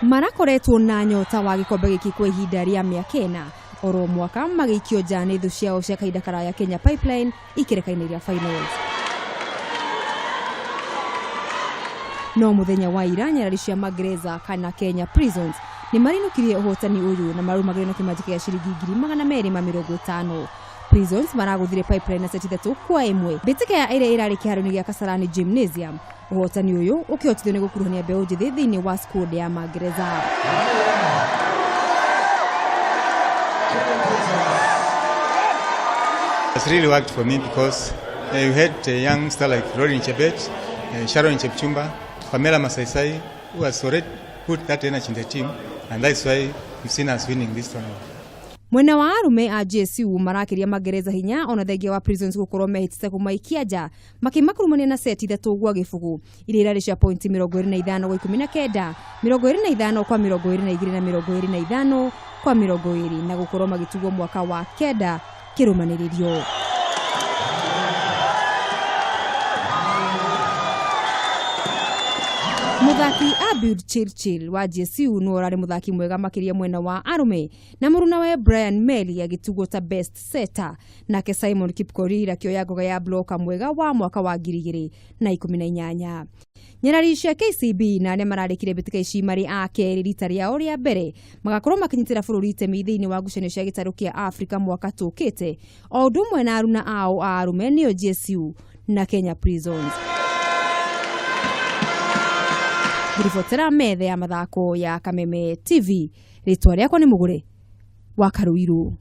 Marakoretwo na nyota wa gĩkombe gĩkĩ kwa ihinda rĩa mĩaka 4 oro mwaka magĩikio nja nĩ thũ ciao cia kahinda karaya Kenya Pipeline ikereka-inĩ rĩa finals. No mũthenya wa ira nyarari cia magereza kana Kenya Prisons nĩ marinũkirie ũhotani ũyũ na marũmagĩrĩrio na kĩmanjĩka gĩa ciringi 250,000. Prisons maragũthire Pipeline na seti 3-1 mbĩtĩka ya ĩrĩa ĩrarĩ kĩharo-inĩ gĩa Kasarani Gymnasium. Ũhotani ũyũ ũkĩhotithio nĩ gũkuruhania mbeũ njĩthĩ thĩinĩ wa squad ya magereza. It's really worked for me because you had a young star like Rorin Chebet, Sharon Chepchumba, Pamela Masaisai, who has already put that energy in the team, and that's why you've seen us winning this tournament. Mwena wa arume a GSU marakĩria magereza hinya ona thengia wa Prisons gũkorwo mehĩtĩte kũmaikia nja makĩmakurumania na seti 3-0 iria irarĩ cia pointi 25 kwa 19, 25 kwa 22 na 25 kwa 20 na gũkorwo magĩtugwo mwaka wa 9 kĩrũmanĩrĩrio. Mũthaki Abiud Chirchir wa GSU nĩwe ũrarĩ mũthaki mwega makĩria mwena wa arũme na mũrunawe Brian Meli agĩtugwo ta best setter, nake Simon Kipkorir akĩoya ngoga ya blocker mwega wa mwaka wa 2018. Nyarari cia KCB na arĩa mararĩkire mbĩtĩka ici marĩ a kerĩ rita rĩao rĩa mbere magakorwo makĩnyitĩra bũrũri itemi thĩinĩ wa ngucanio cia gĩtarũ kĩa Afrika mwaka tũkĩte, o ũndũ ũmwe na aruna ao a arũme nĩo GSU na Kenya Prisons. Ngĩribotera metha ya mathako ya Kameme TV, rĩtwa rĩakwa nĩ Mũgũre wa Karũirũ.